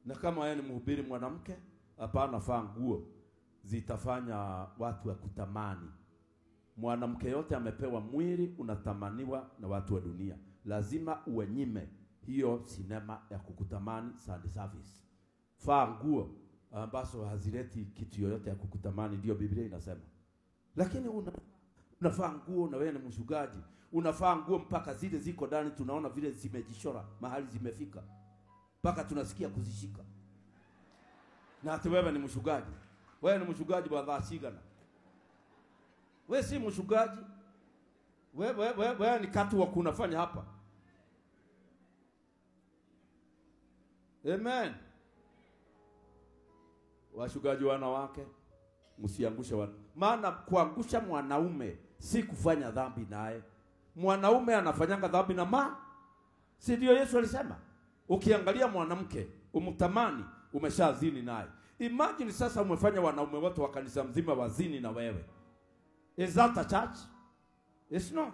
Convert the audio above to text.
Na kama yeye ni mhubiri mwanamke, hapana vaa nguo zitafanya watu wa kutamani. Mwanamke yote amepewa mwili unatamaniwa na watu wa dunia. Lazima uwenyime hiyo sinema ya kukutamani Sunday service. Vaa nguo ambazo hazileti kitu yoyote ya kukutamani, ndio Biblia inasema. Lakini unavaa nguo na wewe ni mchungaji, unavaa nguo mpaka zile ziko ndani tunaona vile zimejishora mahali zimefika, mpaka tunasikia kuzishika. Na ati wewe ni mchungaji. Wewe ni mchungaji wa dhasigana. Wewe si mchungaji. Wewe ni katu wa kunafanya hapa. Amen. Wachungaji wanawake, msiangushe wana. Maana kuangusha mwanaume si kufanya dhambi naye. Mwanaume anafanyanga dhambi na ma. Si ndio Yesu alisema? Ukiangalia mwanamke umtamani, umeshazini naye. Imagine sasa umefanya wanaume wote wa kanisa mzima wazini na wewe. Is that a church? It's not.